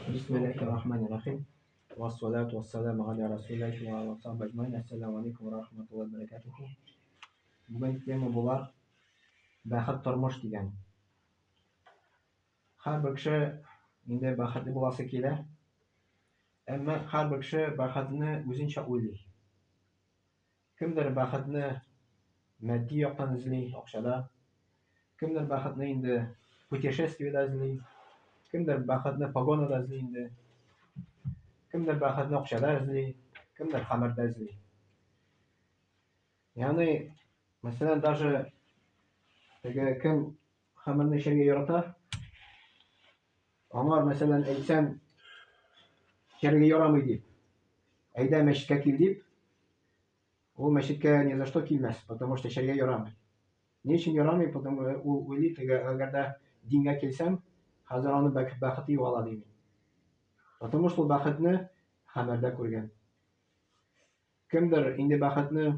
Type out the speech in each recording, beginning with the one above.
Бисмиллахир-рахманир-рахим. Вассалату вассаламу аля расулиллахи ва аля сахбихи аджмаин. Ассаламу алейкум ва рахматуллахи ва баракатуху. Бүген тема була бәхет тормыш дигән. Һәрбер кеше инде бәхетле буласы килә. Әмма һәрбер кеше бәхетне үзенчә уйлый. Кемдер бәхетне матди яктан эзли, акчада. Кемдер бәхетне инде путешествиедә эзли. Кемдер бәхетне погонада эзли инде. Кемдер бәхетне акчада эзли, кемдер хәмердә эзли. Ягъни, мәсәлән, даже теге кем хәмерне эчәргә ярата, аңар, мәсәлән, әйтсәң, эчәргә ярамый дип, әйдә мәчеткә кил дип, ул мәчеткә ни за что килмәс, потому что эчәргә ярамый. Ни өчен ярамый? Потому ул уйлый, теге, әгәр дә дингә килсәм, хәзер аны бәхете югала дими. Потому что ул бәхетне хәмердә күргән. Кемдер инде бәхетне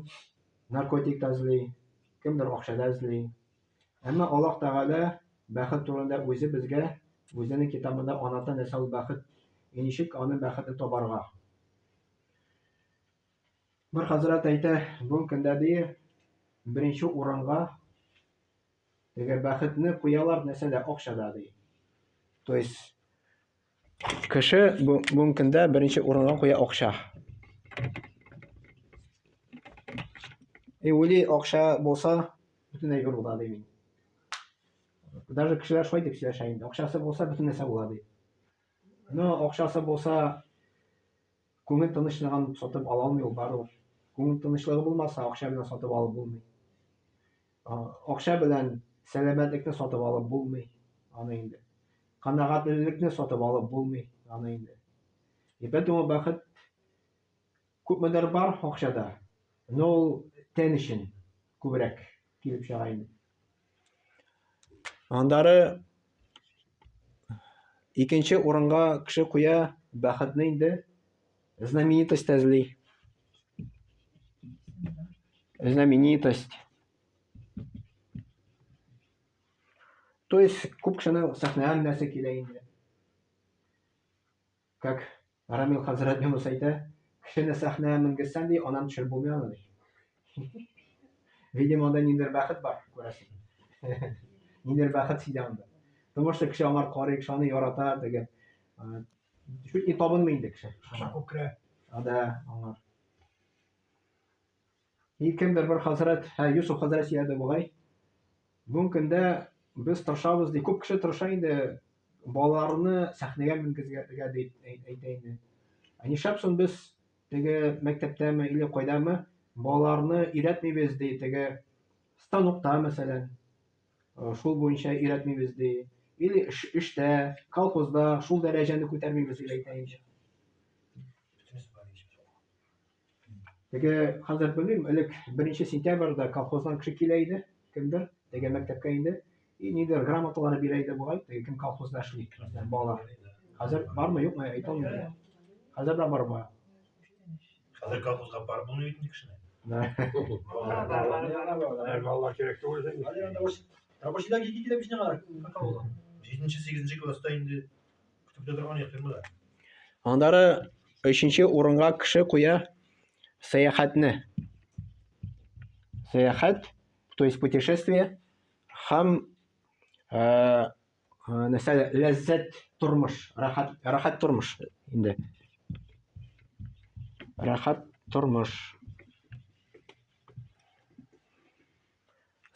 наркотикта эзли, кемдер акчада эзли. Әмма Аллаһ Тәгалә бәхет турында үзе безгә үзенең китабында аңлата нәрсә ул бәхет, и ничек аны бәхетне табарга. Бер хәзрәт әйтә, бүгенге көндә ди, беренче урынга теге бәхетне куялар нәрсәдә, акчада ди. То есть Кеше бүгенге көндә беренче урынга куя акча. И уйлый, акча булса, бөтен әйбер була ди мин. Даже кешеләр шулай дип сөйләшә инде. Акчасы булса, бөтен нәрсә була ди. Но акчасы булса, күңел тынычлыгын сатып ала алмый ул барыбер. Күңел тынычлыгы булмаса, акча белән сатып алып булмый. Акча белән сәламәтлекне сатып алып булмый аны инде. Канәгатьлелекне сатып алып булмый аны инде. И поэтому бәхет күпмедер бар акчада, но ул тән өчен күбрәк килеп чыга инде. Аннары икенче урынга кеше куя бәхетне инде знаменитость эзли. Знаменитость. То есть күп кешенең сәхнәгә менәсе килә инде. Как Рамил хәзрәт Юнус әйтә, кешене сәхнәгә менгезсәң ди, аннан төшереп булмый аны ди. Видимо, анда ниндидер бәхет бар, күрәсең. Ниндидер бәхет сизә анда. Потому что кеше аңар карый, кеше аны ярата, теге. Чуть не табынмый инде кеше. Акча күп керә. Да, аңар. И кемдер бер хәзрәт, һә, Юсуф хәзрәт сөйләде бугай. Бүгенге көндә без тырышабыз ди, күп кеше тырыша инде балаларны сәхнәгә менгезгә дип әйтә инде. Ә нишләп соң без теге мәктәптәме или кайдамы балаларны өйрәтмибез ди, теге станокта мәсәлән, шул буенча өйрәтмибез ди. Или эштә, колхозда шул дәрәҗәне күтәрмибез дип әйтә инде. Теге хәзер белмим, элек 1 сентябрьдә колхоздан кеше килә иде, кемдер, теге мәктәпкә инде. И нидер грамоталары бирә иде бугай, теге кем колхозда эшли, мәсәлән, балалар. Хәзер бармы, юкмы, әйтә алмыйм. Хәзер дә бармы? Хәзер колхозга барып булмый бит инде кешене. Балалар кирәк түгел. Рабочийлар килә бит инде колхозга. 7-8 класста инде Көтеп тә торган юк фирмада. Аннары өченче урынга кеше куя сәяхәтне. Сәяхәт, то есть путешествие, һәм э, э, нәрсә, ләззәт тормыш, рәхәт, рәхәт тормыш инде. Рәхәт тормыш.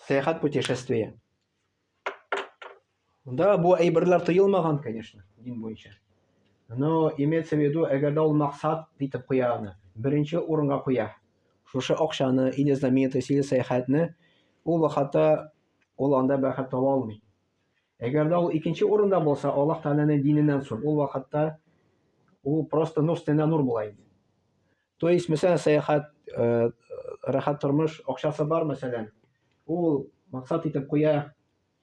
Сәяхәт путешествие. Да, бу әйберләр тыелмаган, конечно, дин буенча. Но имеется в виду, әгәр дә ул максат итеп куя аны, беренче урынга куя. Шушы акчаны или знаменитость, или сәяхәтне, ул вакытта ул анда бәхет таба алмый. Әгәр дә ул икенче урында булса, Аллаһ Тәгаләнең диненнән соң, ул вакытта ул просто нур өстенә нур була инде. То есть, мәсәлән, сәяхәт, э, рәхәт тормыш, акчасы бар, мәсәлән, ул максат итеп куя,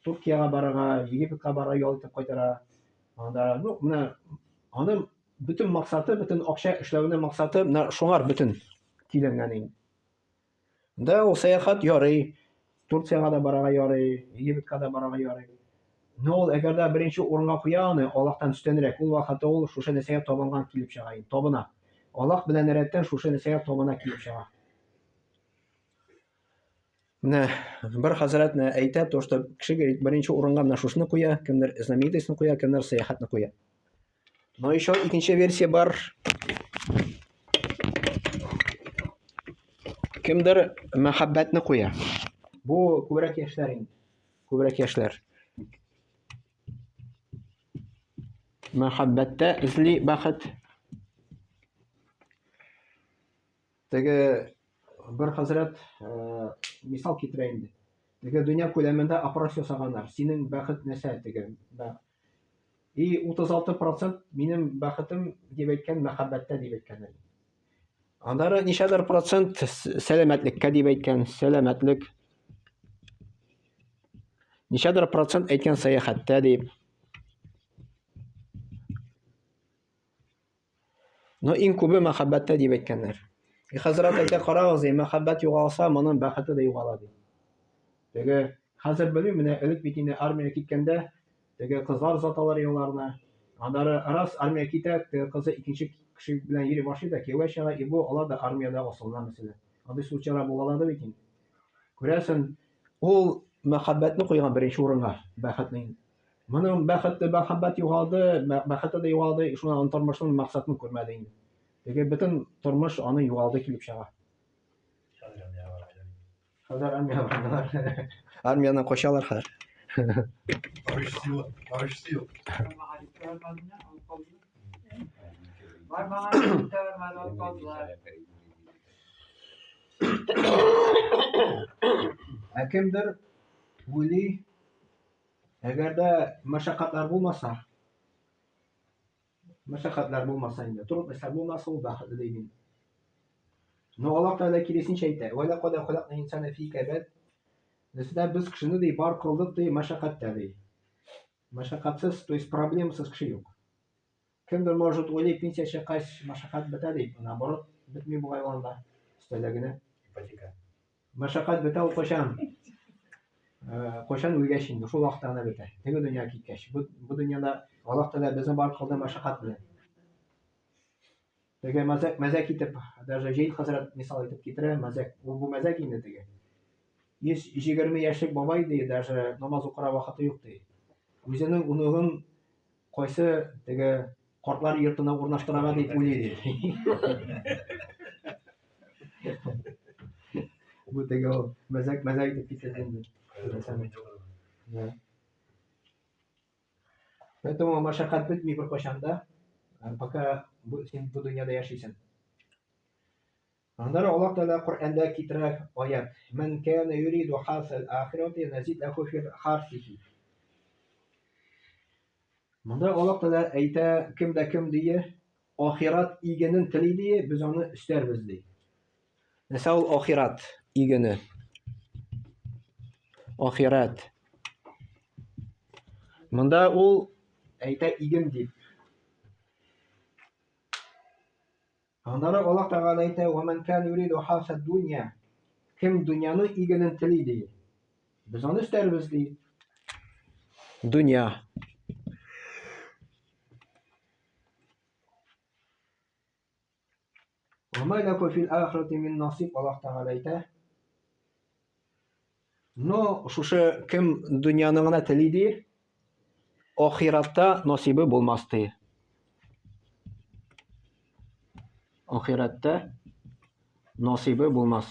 Туркиягә барырга, Египетка барырга, ял итеп кайтырга. Анда, ну, менә аның бөтен максаты, бөтен акча эшләүнең максаты менә шуңар бөтен көйләнгән инде. Да, ул сәяхәт ярый, Турциягә дә барырга ярый, Египетка да барырга ярый. Но ул әгәр дә беренче урынга куя аны, Аллаһтан өстәнрәк, ул вакытта ул шушы нәрсәгә табынган килеп чыга инде, табына. Аллаһ белән рәттән шушы нәрсәгә табына килеп чыга. Менә бер хәзрәт менә әйтә, то, что кеше говорит, беренче урынга менә шушыны куя, кемдер знаменитостьны куя, кемдер сәяхәтне куя. Но еще икенче версия бар. Кемдер мәхәббәтне куя. Бу күбрәк яшьләр инде. Күбрәк яшьләр. Мәхәббәттә эзли бәхет. Теге бер хәзрәт э, мисал китерә инде. Теге дөнья күләмендә опрос ясаганнар. Синең бәхет нәрсә теге? И 36% минем бәхетем дип әйткән мәхәббәттә дип әйткәннәр. Аннары ничәдер процент сәламәтлеккә дип әйткән, сәламәтлек. Ничәдер процент әйткән сәяхәттә дип. Но иң күбе мәхәббәттә дип әйткәннәр. И хәзрәт әйтә, карагыз, ди, мәхәббәт югалса, моның бәхете дә югала ди. Теге хәзер белмим, менә элек бит инде армиягә киткәндә, теге кызлар озаталар елларына. Аннары раз армия китә, теге кызы икенче кеше белән йөри башлый да кияүгә чыга, и бу алар да армиядә асылына мәсәлән. Андый случайлар булгалады бит инде. Күрәсең, ул мәхәббәтне куйган беренче урынга, бәхетне. Моның бәхете, мәхәббәт югалды, бәхете дә югалды, шуңа аның тормышының максатын күрмәде инде. Теге бөтен тормыш аны югалды килеп чыга. Хәзер армия бардылар. Армиядән качалар хәзер. Барышсы юк, барышсы юк. Бармаган, бармады, алып калдылар. Ә кемдер уйлый, Әгәр дә мәшәкатьләр булмаса, мәшәкатьләр булмаса инде, трудностьләр булмаса, ул бәхетле дип инде. Но Аллаһ Тәгалә киресенчә әйтә: "Ва лакад халакна инсана фи кабад". Нәрсәдә без кешене ди бар кылдык ди мәшәкатьтә ди. Мәшәкатьсез, то есть проблемасыз кеше юк. Кемдер может уйлый, пенсия чыккач мәшәкать бетә дип, наоборот, бетми бугай ул анда, өстәлә генә. Ипотека. Мәшәкать бетә ул кайчан? Э, кайчан үлгәч инде, шул вакытта гына бетә. Теге дөнья киткәч. Бу, бу дөньяда Аллаһ Тәгалә безне бар кылды мәшәкать белән. Теге мәзәк, мәзәк итеп, даже Җәйд хәзрәт мисал итеп китерә, мәзәк. Ул бу мәзәк инде теге. 120 яшьлек бабай ди, даже намаз укырга вакыты юк ди. Үзенең оныгын кайсы теге картлар йортына урнаштырырга дип уйлый ди. Бу теге ул мәзәк мәзәк итеп китерде инде. Да. Поэтому мәшәкать бетми беркайчан да, пока бу, син бу дөньяда яшисең. Аннары Аллаһ Тәгалә Коръәндә китерә аят. Ман кана юриду хасал ахирати назид лаху фи харсихи. Монда Аллаһ Тәгалә әйтә, кем дә кем дие, ахират игенен тели дие, без аны өстәрбез ди. Нәрсә ул ахират игене? Ахират. Монда ул әйтә иген дип. Аннары Аллаһ Тәгалә әйтә, "Ва ман кан юриду харса дунья" Кем дөньяның игенен тели ди. Без аны өстәрбез ди. Дөнья. Ва ма лаку фил ахирати мин насиб Аллаһ Тәгалә әйтә. Но шушы кем дөньяны гына тели ди, ахиратта насибы булмас ди. Ахиратта насибы булмас.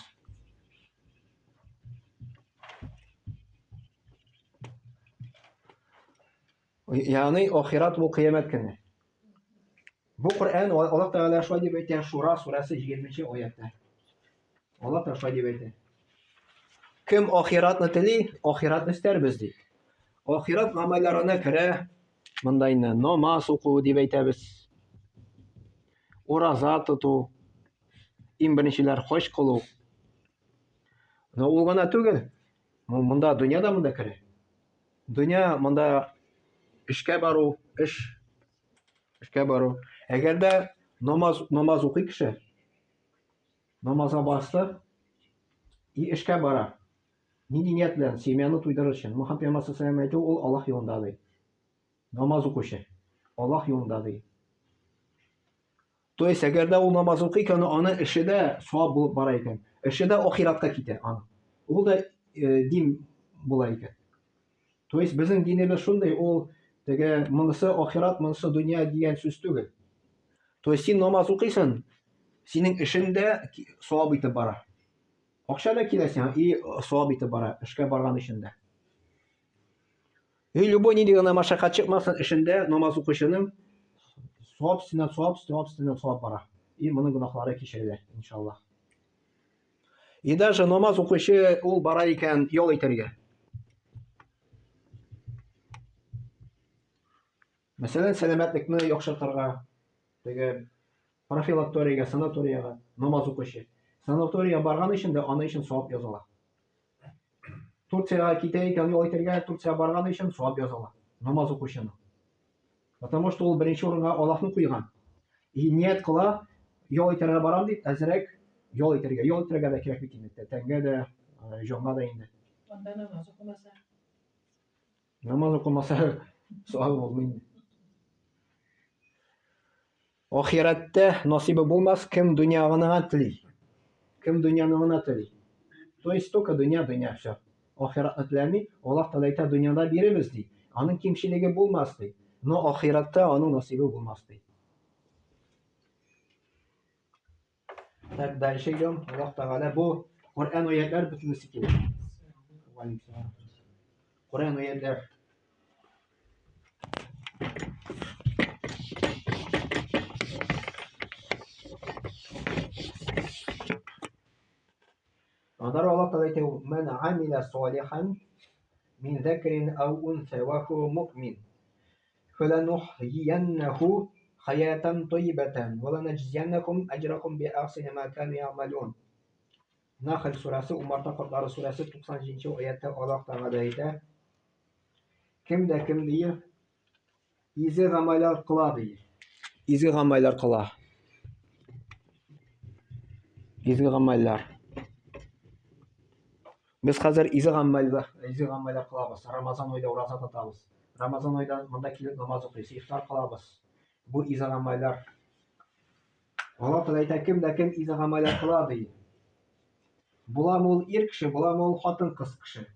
Ягъни ахират бу кыямәт көне. Бу Коръән Аллаһ Тәгалә шулай дип әйтә Шура сүрәсе 20 аятта. Аллаһ Тәгалә шулай дип әйтә. Кем ахиратны тели, ахиратны эстәрбез ди. Ахират гамәлләренә керә монда инде намаз уку дип әйтәбез. Ураза тоту, иң беренчеләр хаҗ кылу. Но ул гына түгел. Монда дөнья да монда керә. Дөнья монда эшкә бару, эш эшкә бару. Әгәр дә намаз намаз укый кеше, намазга басты и эшкә бара. Нинди ният белән? Семьяны туйдырыр өчен. Мөхәммәд пәйгамбәр саллаллаху әйтү, ул Аллаһ юлында ди. Намаз укучы. Аллаһ юлында ди. То есть, әгәр дә ул намаз укый икән, аны эше дә савап булып бара икән. Эше дә ахиратка китә аны. Ул да э, дин була икән. То есть, безнең динебез шундый, ул теге монысы ахират, монысы дөнья дигән сүз түгел. То есть, син намаз укыйсың, синең эшең дә савап итеп бара. Акча да килә сиңа и савап итеп бара, эшкә барган өчен дә. И любой нинди генә мәшәкать чыкмасын, эшендә намаз укучының савап өстенә савап, савап өстенә савап бара. И моның гөнаһлары кичерелә, иншаллаһ. И даже намаз укучы ул бара икән ял итәргә. Мәсәлән, сәламәтлекне яхшыртырга, теге профилакториягә, санаториягә намаз укучы. Санаториягә барган өчен дә аны өчен савап языла. Турциягә китә икән, ял итәргә Турциягә барган өчен савап языла. Намаз укучының. Потому что ул беренче урынга Аллаһны куйган. И ният кыла, ял итәргә барам дип, әзрәк ял итәргә. Ял итәргә дә кирәк бит инде. Тәнгә дә, э, җанга да инде. Анда намаз укымаса. Намаз укымаса, савабы булмый инде. Ахирәттә насыйбы булмас, кем дөньяны гына тели. Кем дөньяны гына тели. То есть только дөнья, дөнья, все. Ахиратны теләми, Аллаһ Тәгалә әйтә, дөньяда биребез ди. Аның кимчелеге булмас ди. Но ахиратта аның насыйбы булмас ди. Так, дальше идем. Аллаһ Тәгалә бу Коръән аятлар бөтенесе килә. Коръән аятлар. Аннары Аллаһ Тәгалә әйтә, "Ман амила салихан мин зәкрин ау унса ва хуа муъмин, фаланухйияннаху хаятан таййибатан ва ланаджзияннахум аҗрахум би ахсани ма кану яъмалун." Нахль сүрәсе, Умарта кортлары сүрәсе 97 аятта Аллаһ Тәгалә әйтә, Кем дә кем ди, изге гамәлләр кыла ди. Изге гамәлләр кыла. Изге гамәлләр. Без хәзер изге гамәлләр, изге гамәлләр кылабыз. Рамазан айда ураза тотабыз. Рамазан айда монда килеп намаз укыйбыз, ифтар кылабыз. Бу изге гамәлләр. Алла Тәгалә әйтә, кем дә кем изге гамәлләр кыла ди. Буламы ул ир кеше, буламы ул хатын-кыз кеше.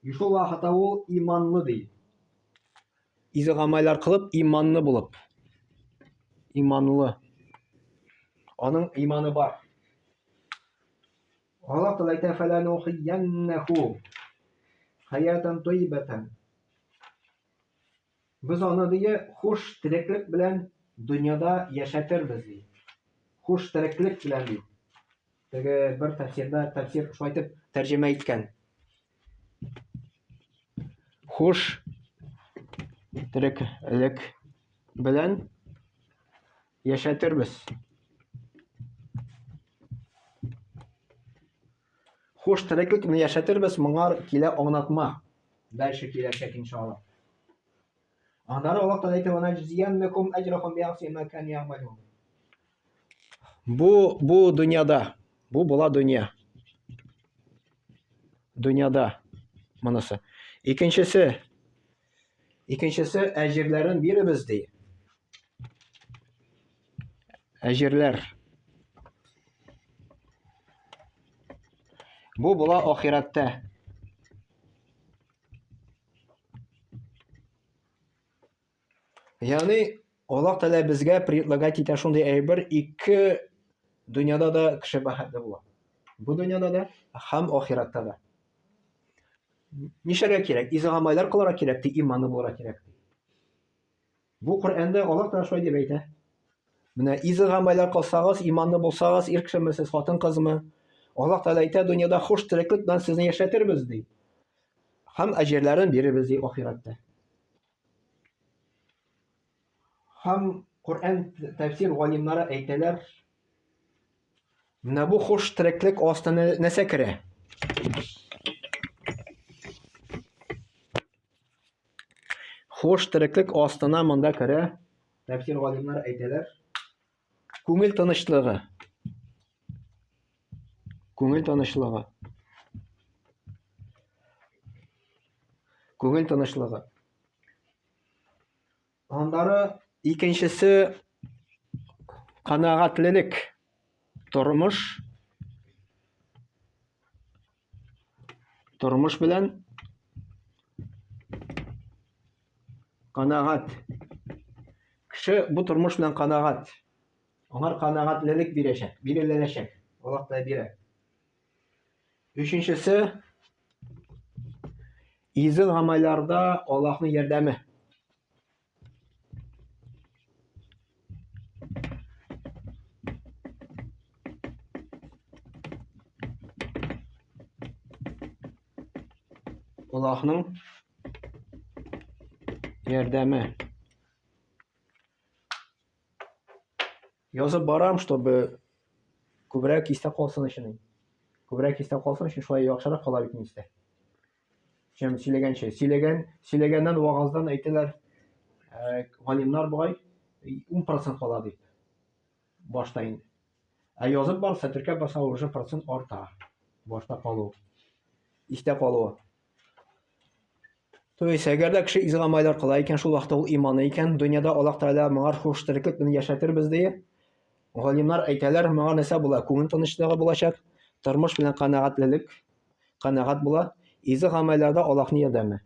И шул вакытта ул иманлы ди. Изге гамәлләр кылып, иманлы булып. Иманлы. Аның иманы бар. Аллаһ Тәгалә әйтә, "Фәләнухияннәху хаятан таййибатан." Без аны ди, хуш тереклек белән дөньяда яшәтербез ди. Хуш тереклек белән ди. Теге бер тәфсирдә тәфсир шулай итеп тәрҗемә иткән. Хуш тереклек белән яшәтербез. Хуш тереклекне яшәтербез, моңар килә аңлатма. Дальше киләчәк иншалла. Аннары Аллаһ Тәгалә әйтә, "Ванаҗзияннакум әҗрахум биахси ма кан ягъмалун." Бу бу дөньяда, бу була дөнья. Дөньяда монысы. Икенчесе, икенчесе әҗерләрен биребез ди. Әҗерләр. Бу була ахирәттә. Ягъни Аллаһ Тәгалә безгә предлагать итә шундый әйбер, ике дөньяда да кеше бәхетле була. Бу дөньяда да һәм ахирәттә дә. Нишләргә кирәк? Изге гамәлләр кылырга кирәк, ди, иманлы булырга кирәк. Бу Коръәндә Аллаһ Тәгалә шулай дип әйтә. Менә изге гамәлләр кылсагыз, иманлы булсагыз, ир кешеме сез, хатын кызмы? Аллаһ Тәгалә әйтә, дөньяда хуш тереклек белән сезне яшәтербез ди. Һәм әҗерләрен бирербез ди ахирәттә. Һәм Коръән тәфсир галимнары әйтәләр, менә бу хуш тереклек астына нәрсә керә? Хуш тереклек астына монда керә, тәфсир галимнәре әйтәләр, күңел тынычлыгы. Күңел тынычлыгы. Күңел тынычлыгы. Аннары икенчесе канәгатьлелек. Тормыш тормыш белән канәгать. Кеше бу тормыш белән канәгать. Аңар канәгатьлелек бирәчәк, биреләчәк. Аллаһ та бирә. Өченчесе изге гамәлләрдә Аллаһның ярдәме. Аллаһның ярдәме. Язып барам, чтобы күбрәк истә калсын өчен. Күбрәк истә калсын өчен шулай яхшырак кала бит истә. Чем сөйләгәнче. Сөйләгән, сөйләгәннән вагаздан әйтәләр, э, галимнар бугай 10% кала дип. Башта инде. Ә язып барса, теркәп барса, уже процент арта. Башта калу. Истә калуы. То есть, әгәр дә кеше изге гамәлләр кыла икән, шул вакытта ул иманы икән, дөньяда Аллаһ Тәгалә моңар хуш тереклек белән яшәтербез ди. Галимнар әйтәләр, моңа нәрсә була? Күңел тынычлыгы булачак, тормыш белән канәгатьлелек, канәгать була. Изге гамәлләрдә Аллаһның ярдәме.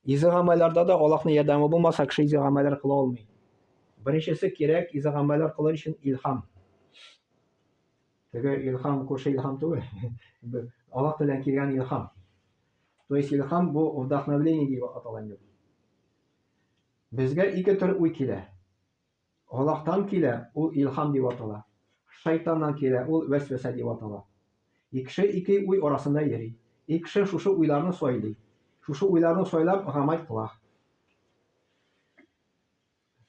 Изге гамәлләрдә дә Аллаһның ярдәме булмаса, кеше изге гамәлләр кыла алмый. Беренчесе кирәк изге гамәлләр кылыр өчен илһам. Теге илһам, күрше илһам түгел. Аллаһ Тәгаләдән килгән илһам. То есть илһам бу вдохновление дип атала инде. Безгә ике төр уй килә. Аллаһтан килә, ул илһам дип атала. Шайтаннан килә, ул вәсвәсә дип атала. И кеше ике уй арасында йөри. И кеше шушы уйларны сайлый. Шушы уйларны сайлап гамәл кыла.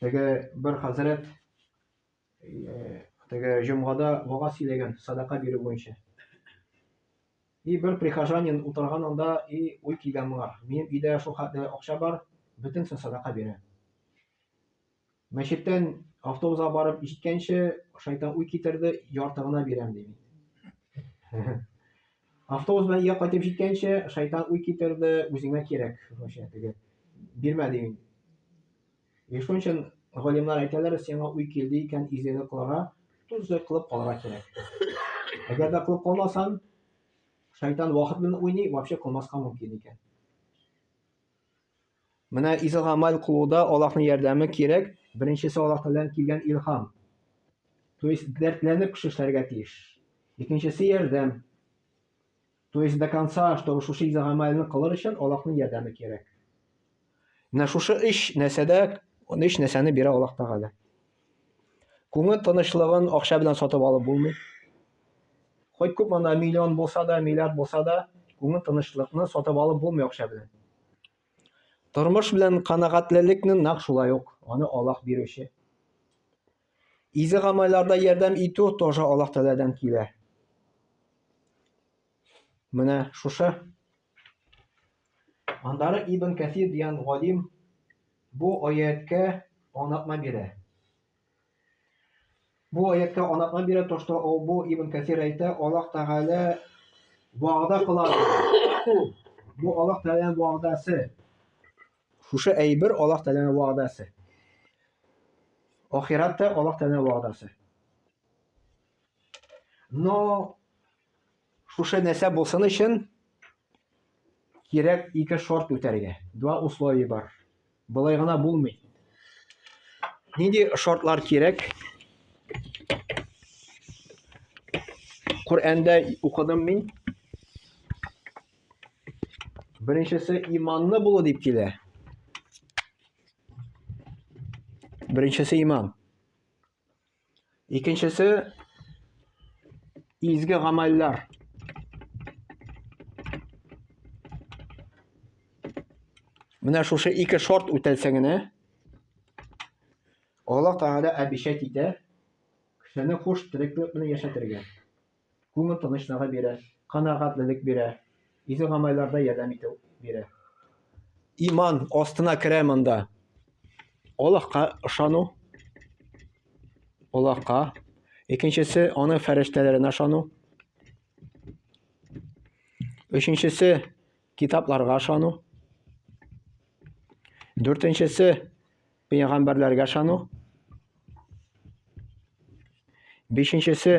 Теге бер хәзрәт теге җомгада вагаз сөйләгән садака бирү буенча. И бер прихожанин утырган анда, и уй килгән моңар. Минем өйдә шул хәтле акча бар, бөтенсен садака бирәм. Мәчеттән автобусга барып җиткәнче, шайтан уй китерде, ярты гына бирәм ди. Автобус белән өйгә кайтып җиткәнче, шайтан уй китерде, үзеңә кирәк, вообще теге. Бирмә ди. И шуның өчен галимнәр әйтәләр, сиңа уй килде икән, изгелек кылырга, тузы кылып калырга кирәк. Әгәр дә кылып калмасаң, шайтан вакыт белән уйный, вообще кылмаска мөмкин икән. Менә изге гамәл кылуда Аллаһның ярдәме кирәк. Беренчесе Аллаһ Тәгаләдән килгән илһам. То есть дәртләнеп кеше эшләргә тиеш. Икенчесе ярдәм. То есть до конца, чтобы шушы изге гамәлне кылыр өчен Аллаһның ярдәме кирәк. Менә шушы өч нәрсәдә, өч нәрсәне бирә Аллаһ Тәгалә. Күңел тынычлыгын акча белән сатып алып булмый. Хоть күп анда миллион булса да, миллиард булса да, күңел тынычлыкны сатып алып булмый акча белән. Тормыш белән канәгатьлелекне нәкъ шулай ук, аны Аллаһ бирүче. Изге гамәлләрдә ярдәм итү тоже Аллаһ Тәгаләдән килә. Менә шушы. Андары Ибн Кәсир дигән галим бу аяткә аңлатма бирә. Бу аяткә аңлатма бирә, то что бу Ибн Кәсир әйтә, Аллаһ Тәгалә вәгъдә кыла. Бу Аллаһ Тәгаләнең вәгъдәсе. Шушы әйбер Аллаһ Тәгаләнең вәгъдәсе. Ахирәттә Аллаһ Тәгаләнең вәгъдәсе. Но шушы нәрсә булсын өчен кирәк ике шарт үтәргә. Два условия бар. Болай гына булмый. Нинди шартлар кирәк? Коръәндә укыдым мин. Беренчесе иманлы булу дип килә. Беренчесе иман. Икенчесе изге гамәлләр. Менә шушы ике шарт үтәлсә генә, Аллаһ Тәгалә обещать итә, кешене хуш тереклек белән яшәтергә. Күңел тынычлыгы бирә, канәгатьлелек бирә, изге гамәлләрдә ярдәм итү бирә. Иман астына керә монда. Аллаһка ышану. Аллаһка. Икенчесе, аның фәрештәләренә ышану. Өченчесе, китапларга ышану. Дүртенчесе, пәйгамбәрләргә ышану. Бишенчесе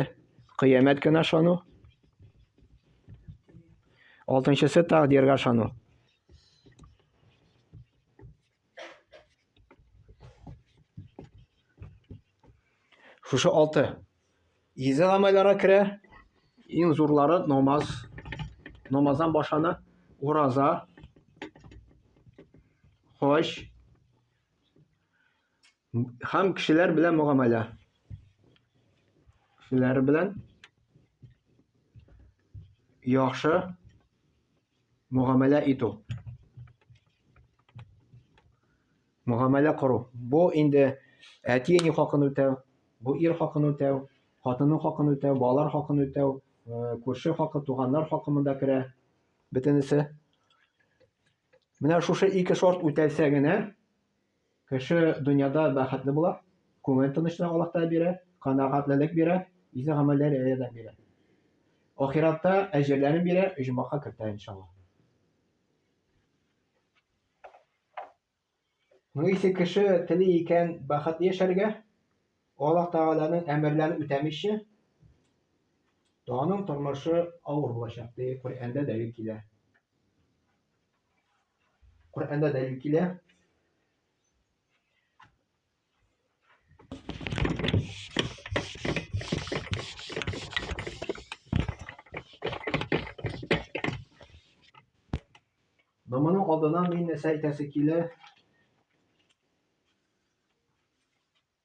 кыямәт көненә ышану. Алтынчысы тәкъдиргә ышану. Шушы алты. Изге гамәлләргә керә. Иң зурлары намаз. Намаздан башлана. Ураза. Хаҗ. Һәм кешеләр белән мөгамәлә. Кешеләр белән яхшы мөгамәлә итү. Мөгамәлә кору. Бу инде әти-әни хакын үтәү, бу ир хакын үтәү, хатынның хакын үтәү, балалар хакын үтәү, э, күрше хакы, туганнар хакы монда керә. Бөтенесе. Менә шушы ике шарт үтәлсә генә, кеше дөньяда бәхетле була, күңел тынычлыгы Аллаһ Тәгалә бирә, канәгатьлелек бирә, изге гамәлләр ярдәм бирә. Ахиратта әҗерләрен бирә, оҗмахка кертә иншалла. Ну, если кеше тели икән бәхетле яшәргә, Аллаһ Тәгаләнең әмерләрен үтәмичә, то аның тормышы авыр булачак, ди Коръәндә дәлил килә. Коръәндә дәлил килә. Но моның алдыннан мин нәрсә әйтәсе килә?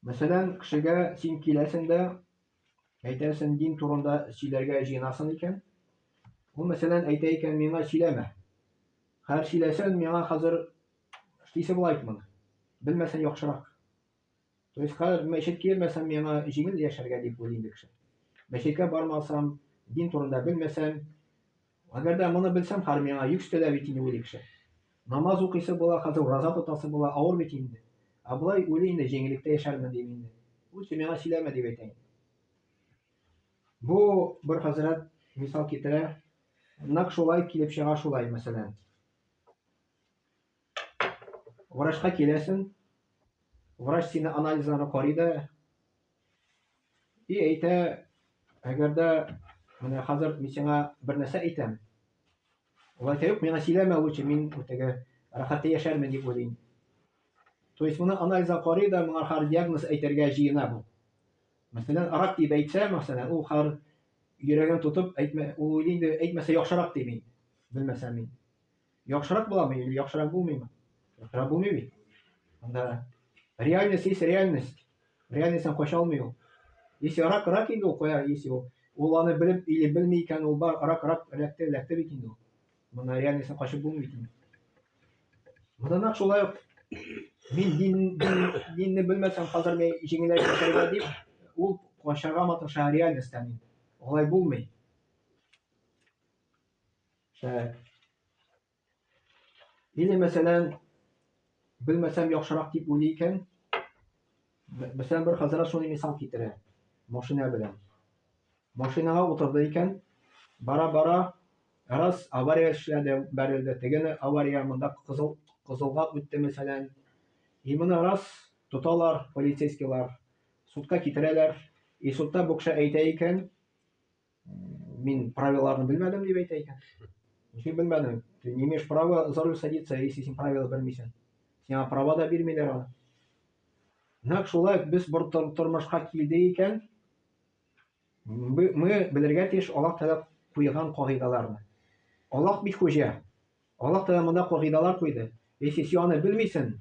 Мәсәлән, кешегә син киләсең дә, әйтәсең, дин турында сөйләргә җыенасың икән. Ул, мәсәлән, әйтә икән, миңа сөйләмә. Хәзер сөйләсәң, миңа хәзер эшлисе була бит моны. Белмәсәң яхшырак. То есть хәзер мәчеткә йөрмәсәм, миңа җиңел яшәргә дип уйлый инде кеше. Мәчеткә бармасам, дин турында белмәсәм, әгәр дә моны белсәм, хәзер миңа йөк өстәлә бит инде уйлый кеше. Намаз укыйсы була, хәзер ураза тотасы була, авыр бит инде. Ә болай уйлый инде, җиңеллектә яшәрмен дип инде. Лучше миңа сөйләмә дип әйтә инде. Бу бер хәзрәт мисал китерә. Нәкъ шулай килеп чыга шулай, мәсәлән. Врачка киләсең, врач сине анализларны карый да и әйтә, әгәр дә менә хәзер мин сиңа бер нәрсә әйтәм. Ул әйтә, юк, миңа сөйләмә лучше, мин теге рәхәттә яшәрмен дип уйлыйм. То есть моны анализга карый да, моңа хәзер диагноз әйтергә җыена бу. Мәсәлән, рак дип әйтсә, мәсәлән, ул хәзер йөрәген тотып әйтмә, ул уйлый инде, әйтмәсә яхшырак дип инде. Белмәсәм мин. Яхшырак буламы или яхшырак булмыймы? Яхшырак булмый бит. Анда реальность есть реальность. Реальностьтан кача алмый ул. Если рак, рак инде ул кая, если ул. Ул аны белеп или белми икән, ул бар рак, рак эләкте, эләкте бит инде ул. Моны реальностьтан качып булмый бит инде. Монда нәкъ шулай ук мин дин, дин, динне белмәсәм, хәзер мин җиңелрәк яшәргә дип, ул качарга маташа реальностьтан инде. Алай булмый. Так. Или, мәсәлән, белмәсәм яхшырак дип уйлый икән, мәсәлән, бер хәзрәт шундый мисал китерә. Машина белән. Машинага утырды икән, бара-бара, раз авария эшләде, бәрелде, тегене авария монда кызыл кызылга үтте, мәсәлән. И моны раз тоталар полицейскийлар, судка китерәләр. И судта бу кеше әйтә икән, Мин правиларны белмәдем дип әйтә икән. Ничек белмәдең? Ты не имеешь права за руль садиться, если син правила белмисең. Сиңа права да бирмиләр аны. Нәкъ шулай без бер тормышка килде икән, мы белергә тиеш Аллаһ Тәгалә куйган кагыйдаларны. Аллаһ бит хуҗа. Аллаһ Тәгалә монда кагыйдалар куйды. Если син аны белмисең,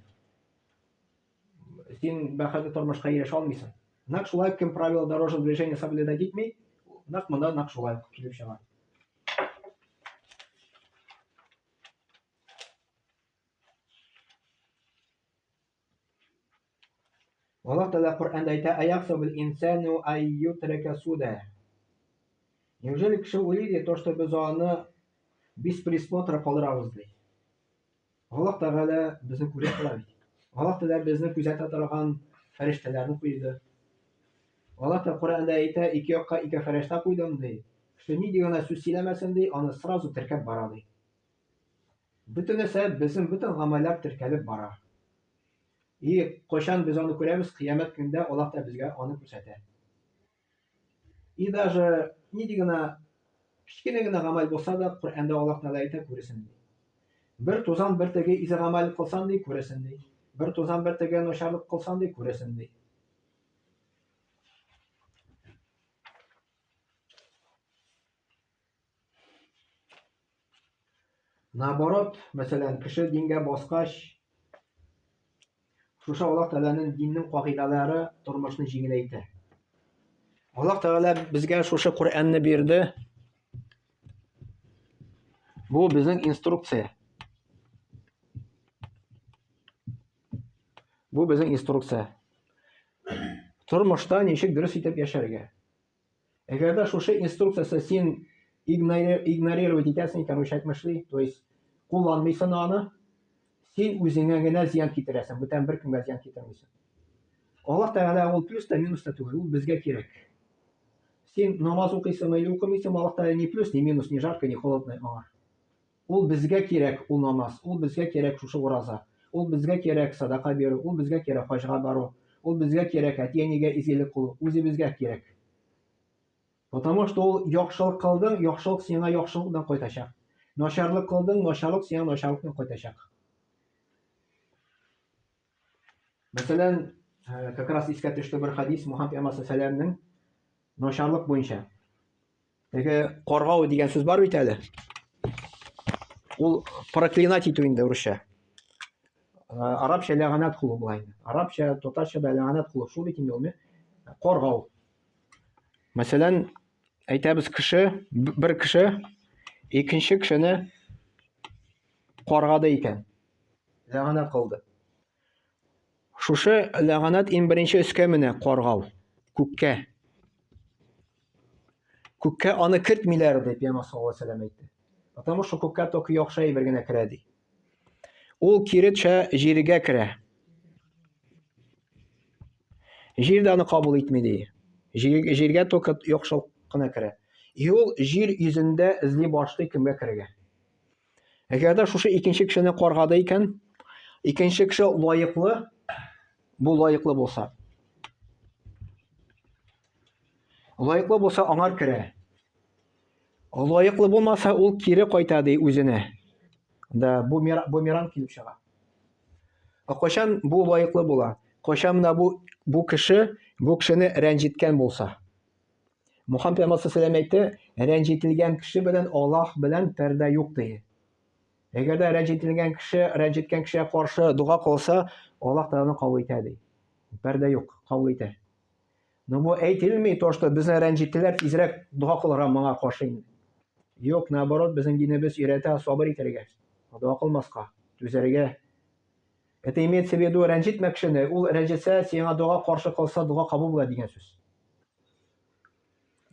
син бәхетле тормышка ирешә алмыйсың. Нәкъ шулай кем правила дорожного движения соблюдать итми, нәкъ монда нәкъ шулай килеп чыга. Аллаһ Тәгалә Коръәндә әйтә, "Аяхсабул инсану ай ютрaka суда". Неужели кеше уйлый ди, то, что без аны без присмотра калдырабыз ди. Аллаһ Тәгалә безне күреп тора бит. Аллаһ Тәгалә безне күзәтә торган фәрештәләрне куйды. Аллаһ Тәгалә Коръәндә әйтә, ике якка ике фәрештә куйдым ди. Кеше нинди генә сүз сөйләмәсен ди, аны сразу теркәп бара ди. Бөтен нәрсә, безнең бөтен гамәлләр теркәлеп бара. И кайчан без аны күрәбез? Кыямәт көнендә Аллаһ та безгә аны күрсәтә. И даже нинди генә кечкенә генә гамәл булса да, Коръәндә Аллаһ Тәгалә әйтә, күресен ди. Бер тузан бер теге изге гамәл кылсан ди, күресен ди. Бер тузан бер теге начарлык кылсан ди, күресен ди. Наоборот, мәсәлән, кеше дингә баскач, шушы Аллаһ Тәгаләнең диннең кагыйдәләре тормышны җиңеләйтә. Аллаһ Тәгалә безгә шушы Коръәнне бирде. Бу безнең инструкция. Бу безнең инструкция. Тормышта ничек дөрес итеп яшәргә. Әгәр дә шушы инструкциясе син игнорировать итәсең икән, русча әйтмешли, то есть кулланмыйсың аны, син үзеңә генә зыян китерәсең, бүтән беркемгә зыян китермисең. Аллаһ Тәгалә ул плюс та, минус та түгел, ул безгә кирәк. Син намаз укыйсыңмы или укымыйсыңмы, Аллаһ Тәгалә ни плюс, ни минус, ни жарко, ни холодно аңар. Ул безгә кирәк ул намаз, ул безгә кирәк шушы ураза, ул безгә кирәк садака бирү, ул безгә кирәк хаҗга бару, ул безгә кирәк әти-әнигә изгелек кылу, үзебезгә кирәк. Потому что ул яхшылык кылдың, яхшылык сиңа яхшылык белән кайтачак. Начарлык кылдың, начарлык сиңа начарлык белән кайтачак. Мәсәлән, э, как раз искә төште бер хадис Мухаммад пәйгамбәр сәләмнең начарлык буенча. Теге каргау дигән сүз бар бит әле. Ул проклинать итү инде урысча. Э, арабча ләгънәт кылу була инде. Арабча, татарча да ләгънәт кылу шул бит инде ул, не? Каргау. Мәсәлән, әйтәбез кеше, бер кеше икенче кешене каргады икән. Ләгънәт кылды. Шушы ләгънәт иң беренче өскә менә каргау, күккә. Күккә аны кертмиләр дип Пәйгамбәр саллаллаһу алейһи вәсәлләм әйтте. Потому что күккә только яхшы әйбер генә керә ди. Ул кире төшә, җиргә керә. Җир дә аны кабул итми ди. Җир, җиргә только яхшылык кына керә. И ул җир йөзендә эзли башлый кемгә керергә. Әгәр дә шушы икенче кешене каргады икән, икенче кеше лаеклы, бу лаеклы булса. Лаеклы булса аңар керә. Лаеклы булмаса, ул кире кайта ди үзенә. Да, бу бумеранг килеп чыга. Ә кайчан бу лаеклы була? Кайчан менә бу бу кеше бу кешене рәнҗеткән булса. Мухаммад пәйгамбәр саллаллаху әйтте, рәнҗетелгән кеше белән Аллаһ белән пәрдә юк ди. Әгәр дә рәнҗетелгән кеше рәнҗеткән кешегә каршы дога кылса, Аллаһ Тәгалә кабул итә ди. Пәрдә юк, кабул итә. Но бу әйтелми то, что безне рәнҗеттеләр, тизрәк дога кылырга моңа каршы инде. Юк, наоборот, безнең динебез өйрәтә сабыр итәргә, дога кылмаска, түзәргә. Это имеется в виду рәнҗетмә кешене, ул рәнҗетсә, сиңа дога каршы кылса, дога кабул була дигән сүз.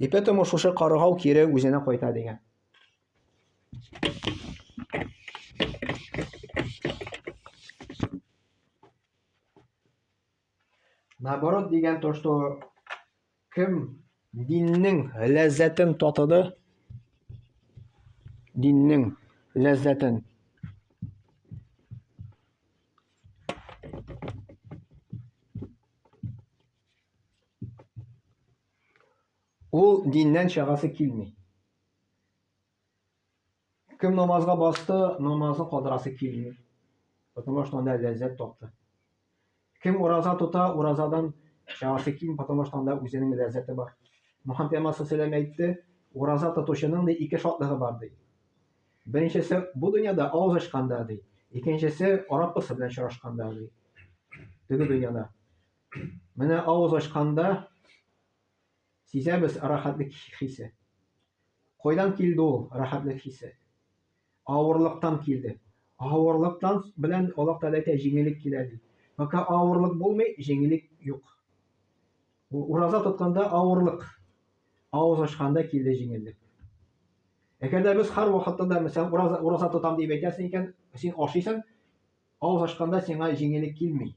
И поэтому шушы каргау кире үзенә кайта дигән. Наоборот дигән то, что кем диннең ләззәтен татыды, диннең ләззәтен Ул диннән чыгасы килми. Кем намазга басты, намазны калдырасы килми. Потому что анда ләззәт тапты. Кем ураза тота, уразадан чыгасы килми, потому что анда үзенең ләззәте бар. Мухаммад пәйгамбәр саллаллаху әйтте, ураза тотучының ди ике шатлыгы бар ди. Беренчесе бу дөньяда авыз ачканда ди, икенчесе Раббысы белән очрашканда ди. Теге дөньяда. Менә авыз ачканда сизәбез рәхәтлек хисе. Кайдан килде ул рәхәтлек хисе? Авырлыктан килде. Авырлыктан белән Аллаһ Тәгалә әйтә, җиңеллек килә ди. Пока авырлык булмый, җиңеллек юк. Ураза тотканда авырлык, авыз ачканда килде җиңеллек. Әгәр дә без һәр вакытта да, мәсәлән, ураза, ураза тотам дип әйтәсең икән, син ашыйсың, авыз ачканда сиңа җиңеллек килми.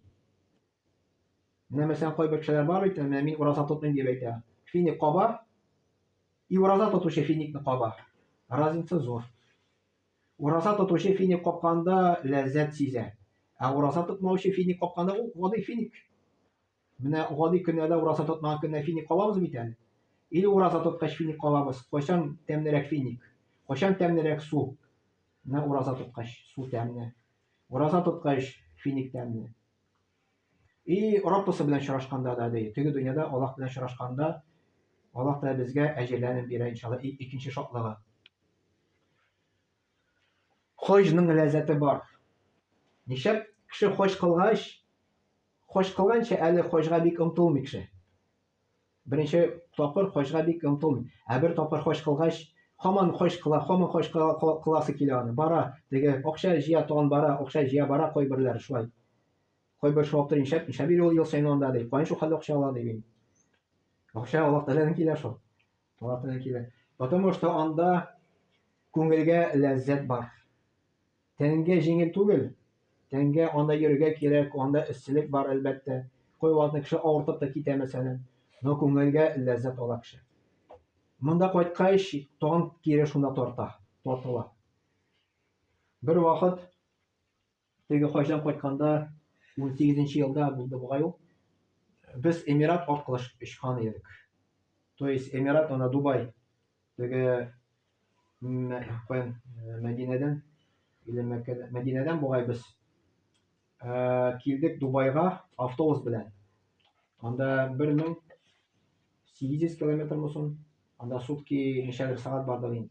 Менә мәсәлән, кайбер кешеләр бар бит, менә мин ураза тотмыйм дип әйтә. Финик каба, и ураза тотучы финикны каба. Разница зур. Ураза тотучы финик капканда ләззәт сизә. Ә ураза тотмаучы финик капканда ул гади финик. Менә гади көннәрдә ураза тотмаган көннә финик кабабыз бит әле. Или ураза тоткач финик кабабыз. Кайчан тәмлерәк финик? Кайчан тәмлерәк су? Менә ураза тоткач су тәмле. Ураза тоткач финик тәмле. И Раббысы белән очрашканда да ди, теге дөньяда Аллаһ белән очрашканда Аллаһ та безгә әҗерләрен бирә иншалла. И икенче шатлыгы. Хаҗның ләззәте бар. Нишләп кеше хаҗ кылгач, хаҗ кылганча әле хаҗга бик омтылмый кеше. Беренче тапкыр хаҗга бик омтылмый. Ә бер тапкыр хаҗ кылгач, һаман хаҗ кыла, һаман хаҗ кыласы килә аны. Бара, теге акча җыя, тагын бара, акча җыя бара кайберләре шулай. Кайбер шулай тора, нишләп, нишләп йөри ул ел саен анда ди. Каян шул хәтле акча ала ди мин. Акча Аллаһ Тәгаләдән килә шул. Аллаһ Тәгаләдән килә. Потому что анда күңелгә ләззәт бар. Тәнгә җиңел түгел. Тәнгә анда йөрергә кирәк, анда эсселек бар, әлбәттә. Кайвакытны кеше авыртып та китә, мәсәлән. Но күңелгә ләззәт ала кеше. Монда кайткач, тагын кире шунда тарта, тартыла. Бер вакыт теге хаҗдан кайтканда 18 елда булды бугай ул. Без Эмират аркылы очкан идек. То есть Эмират анда Дубай. Теге каян Мәдинәдән или Мәккәдән, Мәдинәдән бугай без килдек Дубайга автобус белән. Анда 1800 километр соң, анда сутки ничәдер сәгать бардык инде.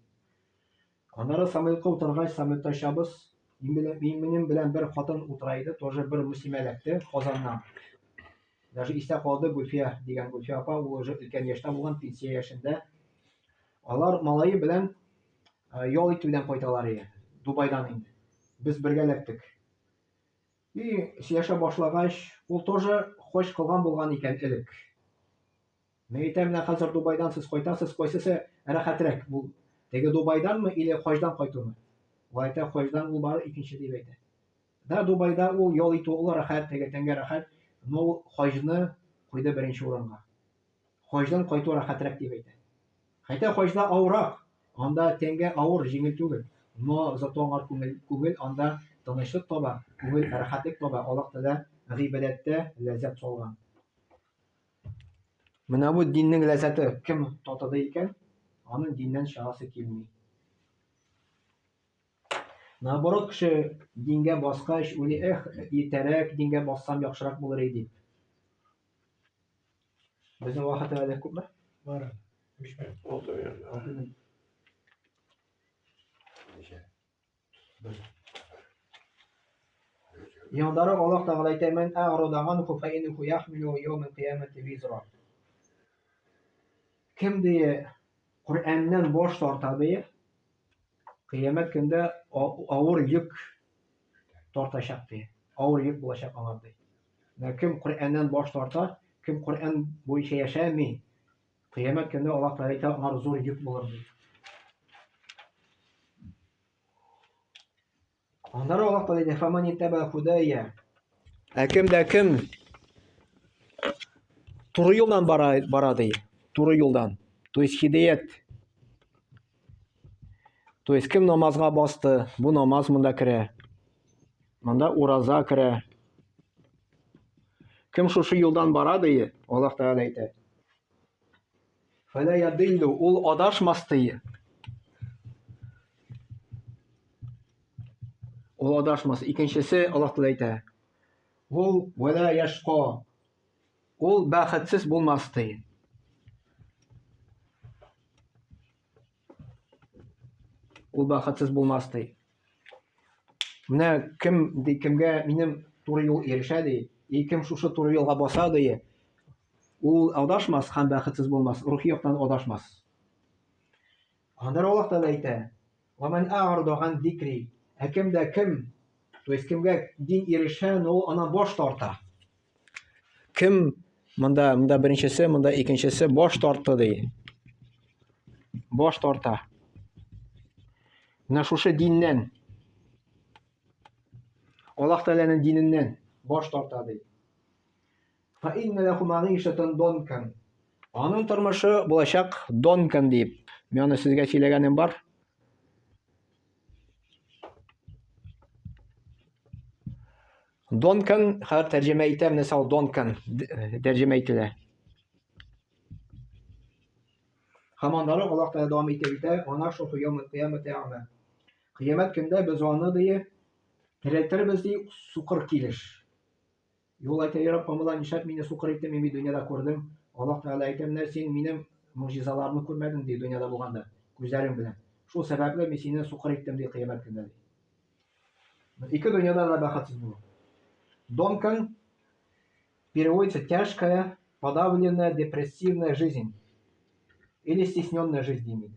Аннары самолетка утыргач, самолетта очабыз. Мин белән, мин минем белән бер хатын утыра иде, тоже бер мөслимә эләкте Казаннан. Даже истә калды Гөлфия дигән Гөлфия апа, ул уже өлкән яшьтә булган, пенсия яшендә. Алар малае белән э, ял итүдән кайталар иде, Дубайдан инде. Без бергә эләктек. И сөйләшә башлагач, ул тоже хаҗ кылган булган икән элек. Мин әйтәм, менә хәзер Дубайдан сез кайтасыз, кайсысы рәхәтрәк? Бу теге Дубайданмы или хаҗдан кайтумы? Ул әйтә, хаҗдан ул бары икенче дип әйтә. Да, Дубайда ул ял итү ул рәхәт, теге тәнгә рәхәт, но ул хаҗны куйды беренче урынга. Хаҗдан кайту рәхәтрәк дип әйтә. Хәтта хаҗда авырак, анда тәнгә авыр, җиңел түгел. Но зато аңар күңел, күңел анда тынычлык таба, күңел рәхәтлек таба, Аллаһ Тәгалә гыйбадәттә ләззәт салган. Менә бу диннең ләззәте кем татыды икән, аның диннән чыгасы килми. Наоборот, кеше дингә баскач, уйлый, эх, иртәрәк дингә бассам яхшырак булыр иде дип. Безнең вакыт әле күпме? Бар. 5 минут. 6 минут. 6 минут. Ничә? Яңдары Аллаһ Тәгалә әйтә, "Мән әгърада анху фа иннәһу яхмилу яумал кыямәти визра". Кем ди Коръәннән баш тарта ди, кыямәт көндә авыр йөк тартачак ди. Авыр йөк булачак аңар ди. Менә кем Коръәннән баш тарта, кем Коръән буенча яшәми, кыямәт көндә Аллаһ Тәгалә әйтә, аңар зур йөк булыр ди. Аннары Аллаһ Тәгалә әйтә, "Фаман иттаба худая". Ә кем дә кем туры юлдан бара, бара ди. Туры юлдан. То есть хидәят. То есть кем намазга басты, бу намаз монда керә. Монда ураза керә. Кем шушы юлдан бара ди, Аллаһ Тәгалә әйтә. Фәлә ядиллю, ул адашмас ди. Ул адашмас. Икенчесе Аллаһ Тәгалә әйтә. Ул вәлә яшка. Ул бәхетсез булмас ди. Ул бәхетсез булмас ди. Менә кем ди, кемгә минем туры юл ирешә ди, и кем шушы туры юлга баса ди, ул адашмас һәм бәхетсез булмас, рухи яктан адашмас. Аннары Аллаһ Тәгалә әйтә: "Ва ман a'рада ан зикри", ә кем дә кем, то есть кемгә дин ирешә, но ул аннан баш тарта. Кем монда, монда беренчесе, монда икенчесе баш тартты ди. Баш тарта. Менә шушы диннән Аллаһ Тәгаләнең диненнән баш тарта ди. Фа инна лаху мәгыйшатан донкан. Аның тормышы булачак донкан дип. Мин аны сезгә сөйләгәнем бар. Донкан, хәзер тәрҗемә итәм, нәрсә ул донкан тәрҗемә ителә. Һәм аннары Аллаһ Тәгалә дәвам итеп әйтә, "Ва нахшуруху яумал кыямәти әгъма". Кыямәт көндә без аны ди терелтербез ди сукыр килеш. Юл әйтә, "Я Раббым, Алла, нишләп мине сукыр иттең, мин бит дөньяда күрдем". Аллаһ Тәгалә әйтә, "Менә син минем могҗизаларымны күрмәдең ди дөньяда булганда, күзләрең белән. Шул сәбәпле мин сине сукыр иттем ди кыямәт көндә ди. Ике дөньяда да бәхетсез булу. Донкан переводится тяжкая, подавленная, депрессивная жизнь или стесненная жизнь димит.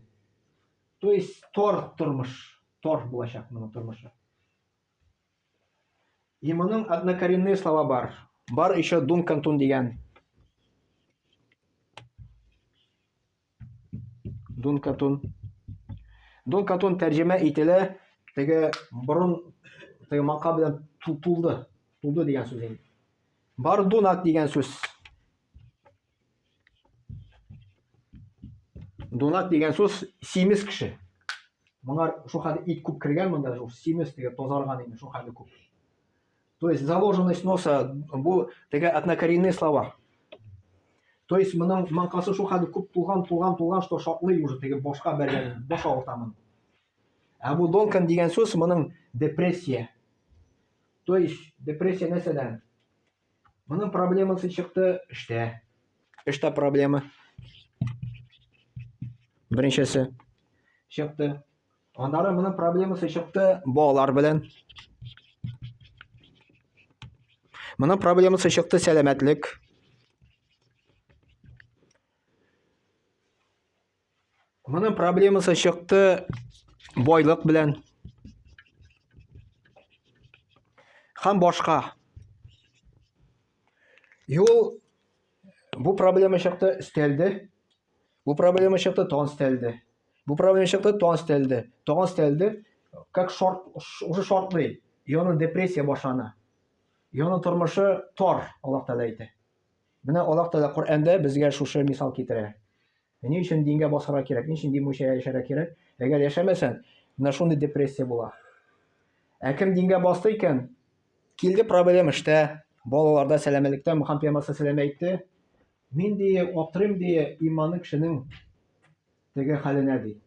То есть тор тормыш, тор булачак моның тормышы. И моның однокоренные слова бар. Бар еще дункантун дигән. Дункатун. Дункатун тәрҗемә ителә теге борын теге мака белән тулды. Тулды дигән сүз инде. Бар дунак дигән сүз. Дунак дигән сүз симез кеше. Моңар шул хәтле ит күп кергән монда, шул симез теге тазарган инде шул хәтле күп. То есть заложенность носа бу теге однокоренные слова. То есть моның маңкасы шул хәтле күп тулган, тулган, тулган, что шартлый уже теге башка бәргән, баш авырта моның. Ә бу донкан дигән сүз моның депрессия. То есть депрессия нәрсәдән? Моның проблемасы чыкты эштә. Эштә проблема. Беренчесе чыкты. Аннары моның проблемасы чыкты балалар белән. Моның проблемасы чыкты сәламәтлек. Моның проблемасы чыкты байлык белән. Һәм башка. Юл бу проблема чыкты, өстәлде. Бу проблема чыкты, тагын өстәлде. Бу проблема чыкты, тагын өстәлде. Тагын өстәлде. Как шарт, уже шартлый. И аның депрессия башлана. И аның тормышы тар, Аллаһ Тәгалә әйтә. Менә Аллаһ Тәгалә Коръәндә безгә шушы мисал китерә. Ни өчен дингә басарга кирәк? Ни өчен дин буенча яшәргә кирәк? Әгәр яшәмәсәң, менә шундый депрессия була. Ә кем дингә басты икән, килде проблема эштә, балаларда, сәламәтлектә, Мөхәммәд пәйгамбәр саллаллаху әйтте, мин ди, аптырыйм ди, иманлы кешенең теге хәленә ди.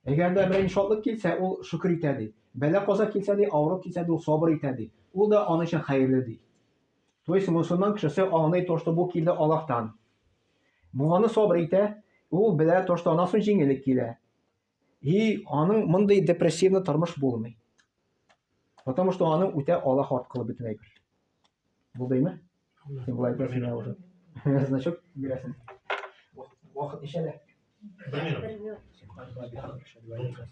Әгәр дә берәр шатлык килсә, ул шөкер итә ди. Бәла-каза килсә ди, авырлык килсә ди, ул сабыр итә ди. Ул да аның өчен хәерле ди. То есть мусульман кешесе аңлый то, что бу килде Аллаһтан. Бу аны сабыр итә, ул белә то, что аннан соң җиңеллек килә. И аның мондый депрессивный тормыш булмый. Потому что аның үтә Аллаһ аркылы бөтен әйбер. Булдымы? Син болай әйтәсең я уже. Значок бирәсең. Вакыт ничәдә? Бер минут. Бер минут.